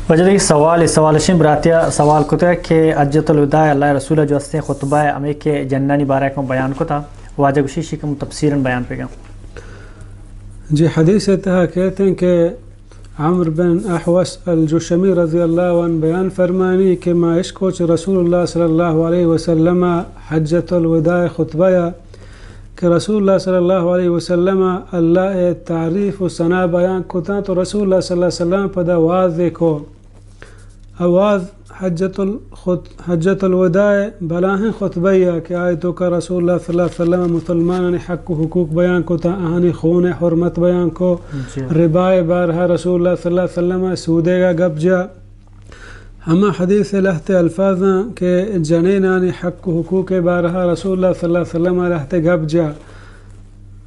واجہ دگہ سوال، اے سوال اشیں، براتیا سوال کتہ کہ حجۃ الوداع اللہ رسول جو استیں خطبہ ہمیں کہ جنانی بارہ کم بیان کتا، واجہ گوشی شی کم تفصیلاً بیان پیگا۔ جی، حدیث تہا کہتے ہیں کہ عمرو بن احوص الجشمی رضی اللہ عنہ بیان فرمانی کہ ما اشکو چہ رسول اللہ صلی اللہ علیہ وسلم حجۃ الوداع خطبہ یا کہ رسول اللہ صلی اللہ علیہ وسلم اللہ تعریف و ثنا بیان کتا، تو رسول اللہ صلی اللہ علیہ وسلم پدا واز کو۔ آ واز حجۃ الخط-، حجۃ الوداع بلاہیں خطبہ یا کہ آئی توکا رسول اللہ صلی اللہ علیہ وسلم مسلمانانی حق و حقوق بیان کتا، آہانی خون حرمت بیان کو، جی۔ ربا بارہا رسول اللہ صلی اللہ علیہ وسلم سودے گا گپ جا۔ ہما حدیث لہتے الفاظاں کہ جنینانی حق و حقوق بارہا رسول اللہ صلی اللہ علیہ وسلم لہتے گپ جا۔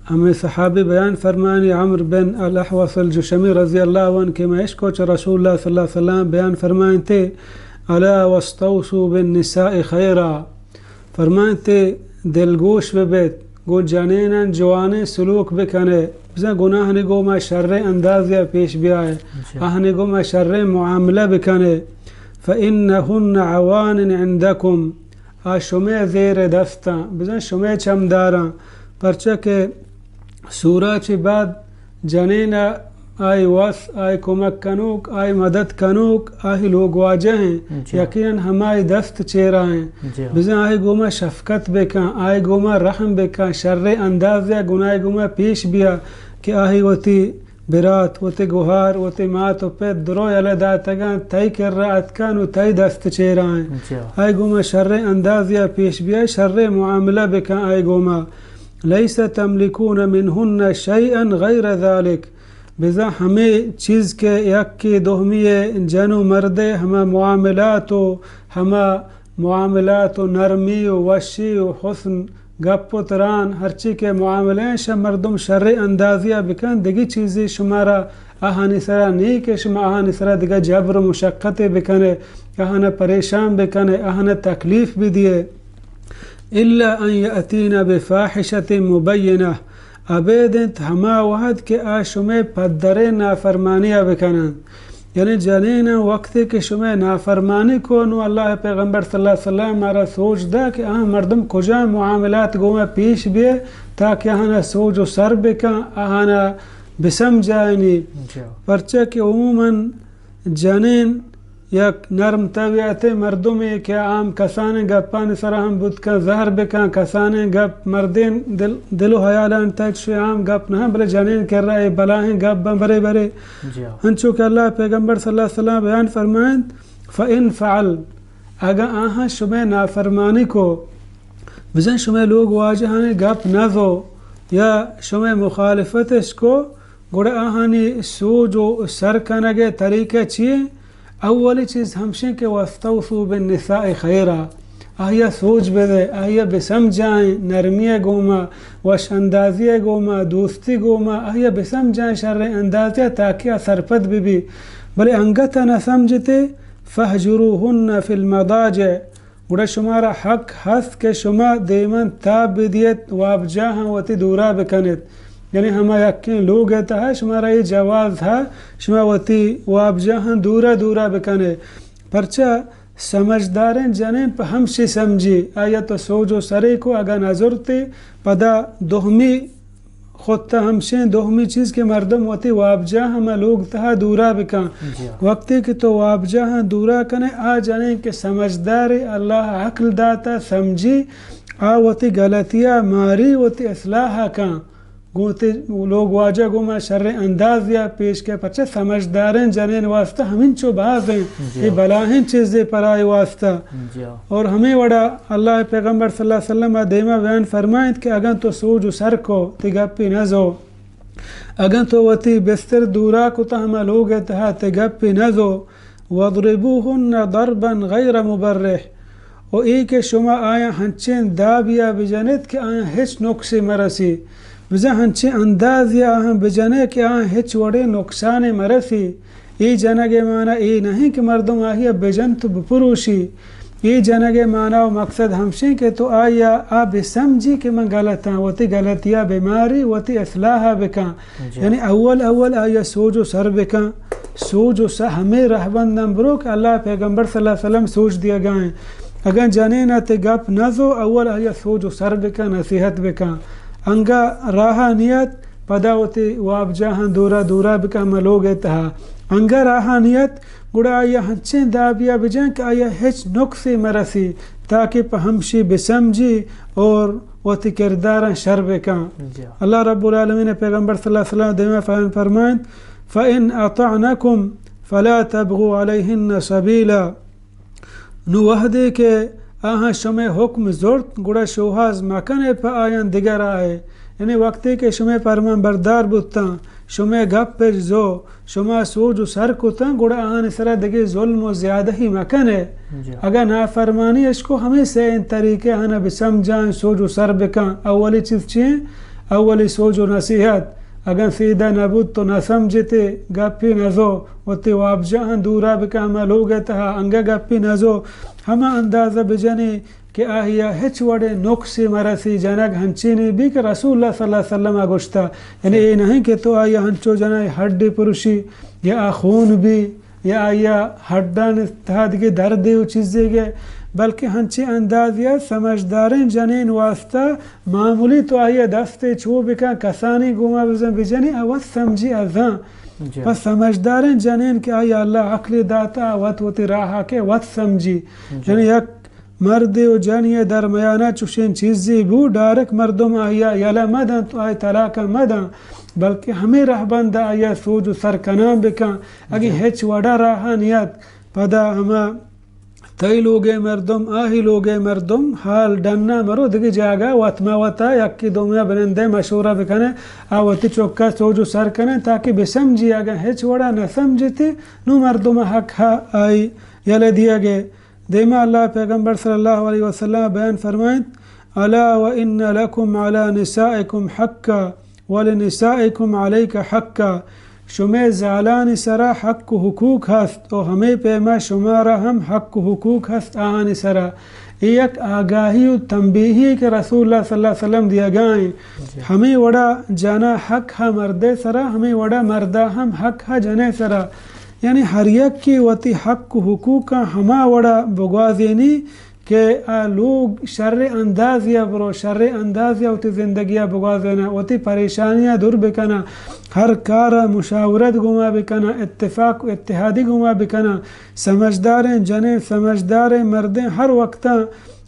ہمیں صحابی بیان فرمانی عمرو بن الاحوص الجشمی رضی اللہ عنہ کہ ما اشکو چہ رسول اللہ صلی اللہ علیہ وسلم بیان فرمائنتے، الا واستوصوا بالنساء خیرا، فرمائنتے دلگوش ببیت، گوں جنیناں جوانیں سلوک بکنے، بزاں گناہانی گوما شریں اندازیا پیش بیائے، جی۔ آہانی گوما شریں معاملہ بکنے، فانہن عوان عندکم، آ شمئے زیر دستاں، بزاں شمئے چمداراں، پرچا کہ سورا چہ بعد جنین ء آئی وس، آئی کمک کنوک، آئی مدد کنوک، آئی لوگ واجہ ہیں۔ جی۔ یقیناً ہمائی دست چیرا ہیں۔ جی۔ بزاں آئی گوما شفقت بکن، آئی گوما رحم بکن، شر اندازیا گناہ گوما پیش بیا کہ آئی وتی برات، وتی گوہار، وتی مات و پت درو یلہ داتگاں، تئی کرا اتکان و تئی دست چیرا ہیں۔ جی۔ آئی گوما شر اندازیا پیش بیا، شر معاملہ بکن آئی گوما۔ لیس تملکون منہن شیئا غیر ذلک، بزاں ہمے چیز کہ یکے دومی ء جن و مرد ء ہما معاملات و ہما معاملات و نرمی و وشی و حسن گپ و تران ہرچی کہ معاملہ ہیں، شہ مردم شر اندازیا بکن، دگی چیزی شمارا آہانی سرا نی کہ شما آہانی سرا دگہ جبر و مشقت بکنے، آہانا پریشان بکنے، آہانا تکلیف بدیے۔ الا ان یأتین بفاحشة مبینہ، ابید انت ہما وہد کہ آ شمئے پدریں نافرمانیا بکننت۔ یعنی جنیناں وقتے کہ شمئے نافرمانی کو، نو اللہ پیغمبر صلی اللہ علیہ وسلم مارا سوچ دا کہ آ مردم کجا معاملات گوما پیش بیے تاکہ آہانا سوج و سر بکن، آہانا بسمجائنی۔ جی۔ پرچا کہ عموماً جنین یک نرم طبیعتیں مردمے کہ عام کسانیں گپانی سرا ہم بوت کن، زہر بکن، کسانیں گپ مردین دل، دل و حیالانی تہا چوشیں عام گپ نہ، بلے جنین کرا اے بلاہیں گپ بن برے برے۔ جی ہاں۔ انچو کہ اللہ پیغمبر صلی اللہ علیہ وسلم بیان فرمائنت، فإن فعلن، اگاں آہاں شمئے نافرمانی کو، بزاں شمئے لوگ واجہانی گپ نزو یا شمئے مخالفتش کو، گڑا آہانی سوج و سر کنگ ء طریقہ چی انت؟ اولی چیز ہمشیں کہ واستوصوا بالنساء خیرا، آہیا سوج بدے، آہیا بسمجائیں، نرمی ء گوما، وش اندازی ء گوما، دوستی گوما، آہیا بسمجائیں شریں اندازی ء تاکہ آ سرپد ببی۔ بلے انگت ء نہ سمجھتے، فاہجروہن فی المضاجع، گڑا شمارا حق ہست کہ شما دیمن تاب بدیت، وابجاہاں وتی دورا بکنت۔ یعنی ہما یکیں لوگ ء تہا شمارا اے جواز ہا، شما وتی وابجاہاں دورا دورا بکنے۔ پرچا سمجھداریں جنین پہ ہمشی سمجھی، آیا تو سوج و سرے کو اگاں نزرتے، پدا دوہمی خود تہ ہمشیں دومی چیز کہ مردم وتی وابجاہ ہما لوگ تہا دورا بکن۔ جی ہاں۔ وقتی کہ تو وابجاہاں دورا کنے، آ جنین کہ سمجھدارے، اللہ عقل داتا، سمجھی، آ وتی غلطیا ماری، وتی اصلاح کن۔ گوں وتی لوگ واجہ گوما شریں اندازیا پیش کے، پرچہ سمجھداریں جنین واسطہ ہمینچو باز ہیں۔ جی اے ہاں۔ بلاہیں چیزے پرائی واسطہ۔ جی ہاں۔ اور ہمیں وڑا اللہ پیغمبر صلی اللہ علیہ وسلم دیما بیان فرمائنت کہ اگاں تو سوج و سر کو، تی گپی نزو۔ اگاں تو وتی بستر دورا کتا ہما لوگ ء تہا، تے گپے نزو۔ واضربوهن ضربا غیر مبرح، و اے کہ شما آیاں ہنچیں دابیا بجنت کہ آیاں ہچ نقصے مرسی، بزاں ہنچیں اندازے آہاں بجنے کہ آہاں ہچ وڑیں نقصانے مرسی۔ اے جنگ ء مانا اے نہ انت کہ مردم آہیا بجنت و بپروشی۔ اے جنگ ء مانا و مقصد ہمشیں کہ تو آئیا آ بسمجھی کہ من غلط آں، وتی غلطیا بماری، وتی اصلاحا بکن۔ جی۔ یعنی اول اول آئیا سوج و سر بکن۔ سوج و س-، ہمے رہبنداں برو کہ اللہ پیغمبر صلی اللہ علیہ وسلم سوج دیگا ایں۔ اگاں جنین ءَ تئی گپ نہ زو، اول آئی ءَ سوج و سر بکن، نصیحت بکن۔ انگا راہ ءَ نیت، پدا وتی وابجاہاں دورا دورا بکن ہما لوگ ءِ تہا۔ انگا راہ ءَ نیت، گڑا آئی ءَ ہنچیں دابیا بجن کہ آئی ءَ ہچ نقصے مرسی، تاکہ پہ ہمشی بسمجی اور وتی کرداراں شر بکن۔ جی۔ اللہ رب العالمین ءِ پیغمبر صلی اللہ علیہ وسلم دیما بیان فرمائنت، فَإِنْ أَطَعْنَكُمْ فَلَا تَبْغُوا عَلَيْهِنَّ سَبِيلًا۔ نو وہدے کہ آہاں شمئے حکم زرت، گڑا شوہاز مکنے پہ آیاں دگہ راہے۔ یعنی وقتے کہ شمئے پرمان بردار بوتاں، شمئے گپ اش زو، شما سوج و سر کتاں، گڑا آہانی سرا دگہ ظلم و زیادہی مکنے۔ جی۔ اگاں نافرمانی اش کو، ہمے سئیں طریقے آہانا بسمجائیں، سوج و سر بکن۔ اولی چیز چی ایں؟ اولی سوج و نصیحت۔ اگاں سیدھا نبوت تو نہ سمجھتے، گپی نہ زو، وتی وابجاہاں دورا بکن ہما لوگ ءِ تہا، انگہ گپی نہ زو، ہما اندازہ بجنی کہ آہیا ہچ وڑیں نقصے مرسی۔ جنگ ہنچینی بی کہ رسول اللہ صلی اللہ علیہ وسلم ءَ گوشتا، یعنی اے نہ ایں کہ تو آئیا ہنچو جنئے ہڈے پروشی یا آ خون بی یا آئیا ہڈانی تہا دگہ دردے و چیزے گئے، بلکہ ہنچیں اندازے ءَ سمجھداریں جنین واسطہ معمولی تو آئیا دستے چو بکن، کسانی گوما بزن بجنی، آ وت سمجھی آ زان۔ جی۔ پس سمجھداریں جنین کہ آئیا اللہ عقلے داتا، آ وت وتی راہا کہ وت سمجھی۔ جی۔ یعنی یک مردے و جنی ءِ درمیانا چوشیں چیزے بو، ڈائریکٹ مردم آئیا یلہ مدنت و آئی طلاقا مدن، بلکہ ہمے رہبندا آئیا سوج و سر کنان بکن۔ اگہ جی۔ ہچ وڑا راہا نیت، پدا ہما تئی لوگے مردم، آہی لوگے مردم، حال ڈنا مرو، دگہ جاگہ وت ما وتا یکی دومیا بنندے مشورہ بکنے، آ وتی چکا سوج و سر کنے، تاکہ بسمجھی۔ اگہ ہچ وڑا نہ سمجھتی، نو مردم حق ہا آئی یلہ دیگے۔ دیما اللہ پیغمبر صلی اللہ علیہ وسلم بیان فرمائنت، الا وان لکم علی نسائکم حقا ولنسائکم علیک حقا، شمئے زالانی سرا حق و حقوق ہست و ہمے پیما شمارا ہم حق و حقوق ہست آہانی سرا۔ اے یک آگاہی و تنبیہی کہ رسول اللہ صلی اللہ علیہ وسلم دیگا ایں۔ جی۔ ہمے وڑا جنا حق ہا مردے سرا، ہمے وڑا مردا ہم حق ہا جنے سرا۔ یعنی ہر یکے وتی حق و حقوقاں ہما وڑا بگوازینی کہ آ لوگ شریں اندازے ءَ برو، شریں اندازے ءَ وتی زندگی ءَ بگوازیناں، وتی پریشانی ءَ دور بکناں، ہر کار ءَ مشاورت گوما بکناں، اتفاق و اتحادی گوما بکناں۔ سمجھداریں جنین، سمجھداریں مردین ہر وقتاں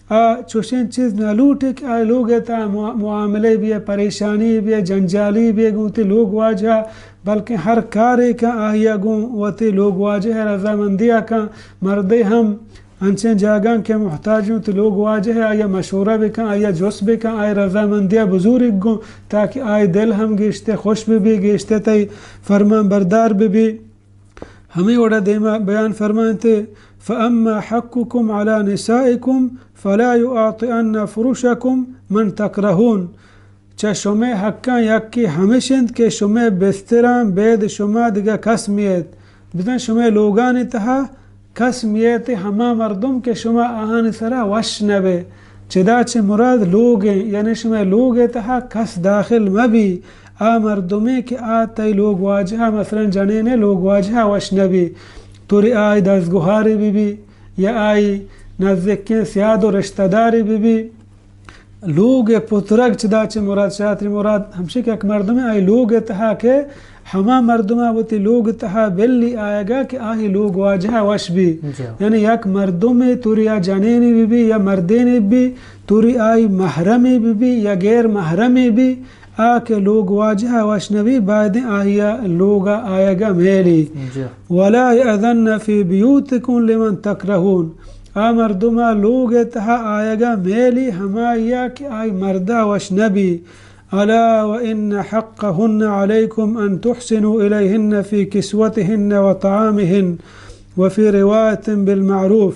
آ چوشیں چیز نہ لوٹے کہ آ لوگ ءِ تہا مع-، معاملے بیئے، پریشانی بیئے، جنجالی بیئے گوں وتی لوگ واجہ ءَ، بلکیں ہر کارے کہ آئی ءَ گوں وتی لوگ واجہ ءِ رضامندی ءَ کن، مردے ہم انچیں جاگہاں کہ محتاج اوں، وتی لوگ واجہ ءَ آئی ءَ مشورہ بکن، آئی ءَ جست بکن، آئی ءِ رضامندی ءَ بزورگ گوں، تاکہ آئی ءِ دل ہم گیشتر خوش بہ بی، گیشتر تئی فرمان بردار بہ بی۔ ہمے وڑا دیما بیان فرمائنتے، فاما حقکم علی نسائکم فلا یعاطئن فرشکم من تکرهون۔ چہ شمئے حقاں یکے ہمش انت کہ شمئے بستراں بید شما دگہ کس میت، بزاں شمئے لوگانی تہا کس میت، ہما مردم کہ شما آہانی سرا وش نہ بئے۔ چدا چہ مراد لوگ انت، یعنی شمئے لوگ ءِ تہا کس داخل مہ بی، آ مردمے کہ آ تئی لوگ واجہ ءَ، مثلاً جنین ءِ لوگ واجہ ءَ وش نہ بی، توری آئی دزگوہارے بہ بی یا آئی نزیکیں سیاد و رشتہ دارے بہ بی، لوگ ءِ پترگ چدا چہ مراد، شاتری مراد ہمشی کہ یک مردمے آئی لوگ ءِ تہا کہ ہما مردم ءَ وتی لوگ ءِ تہا بلی آیگ ءَ کہ آئی لوگ واجہ ءَ وش بی۔ جی۔ یعنی یک مردمے توری آ جنینے بہ بی یا مردینے بہ بی، توری آئی محرمے بہ بی یا غیر محرمے بی، آ کہ لوگ واجہ ءَ وش نہ بی، بایدیں آئی ءَ لوگ ءَ آیگ ءَ میلی۔ جی۔ ولا یأذن فی بیوتکم لمن تکرهون۔ آ مردم ءَ لوگ ءِ تہا آیگ ءَ میلی ہمائی ءَ کہ آئی مرد ءَ وش نہ بی۔ الا وان حقهن علیکم ان تحسنوا الیهن فی کسوتهن و طعامهن، وفی روایة بالمعروف۔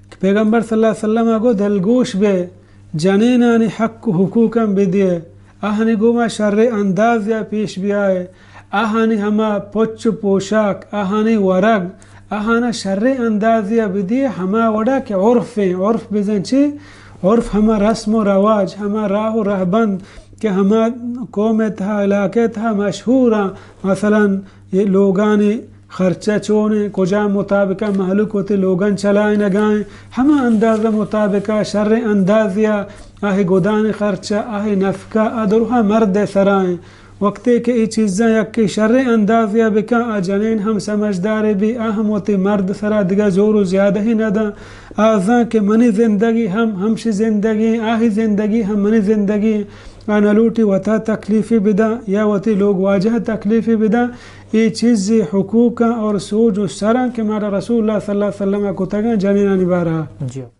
کہ پیغمبر صلی اللہ علیہ وسلم ءَ گو دلگوش بے، جنینانی حق و حقوقاں بدیے، آہانی گوما شریں اندازے ءَ پیش بیائے، آہانی ہما پچ و پوشاک، آہانی ورگ، آہانا شریں اندازے ءَ بدیے، ہما وڑا کہ عرف ایں، عرف بزن چی؟ عرف ہما رسم و رواج، ہما راہ و رہبند، کہ ہما قوم ءِ تہا، علاقہ ءِ تہا مشہور اَں، مثلاً اے لوگانی خرچہ چون اِنت، کجام مطابق ءَ مہلوک وتی لوگاں چلائینگ ءَ اِنت، ہما انداز ءِ مطابق ءَ شریں اندازے ءَ آہی گدانی خرچہ، آہی نفقہ آ درہاں مرد ءِ سرا اِنت۔ وقتے کہ اے چیزاں یکے شریں اندازے ءَ بکن، آ جنین ہم سمجھدارے بی، آ ہم وتی مرد ءِ سرا دگہ زور و زیادہی نہ داں۔ آ زان کہ منی زندگی ہم ہمشی زندگی اِنت، آہی زندگی ہم منی زندگی اِنت۔ آ نہ لوٹی وتا تکلیفے بداں یا وتی لوگ واجہ ءَ تکلیفے بداں۔ اے چیزے حقوق اَں اور سوج و سر اَں کہ مارا رسول اللہ صلی اللہ علیہ وسلم ءَ کتگ اَں جنینانی بارہ ءَ۔ جی۔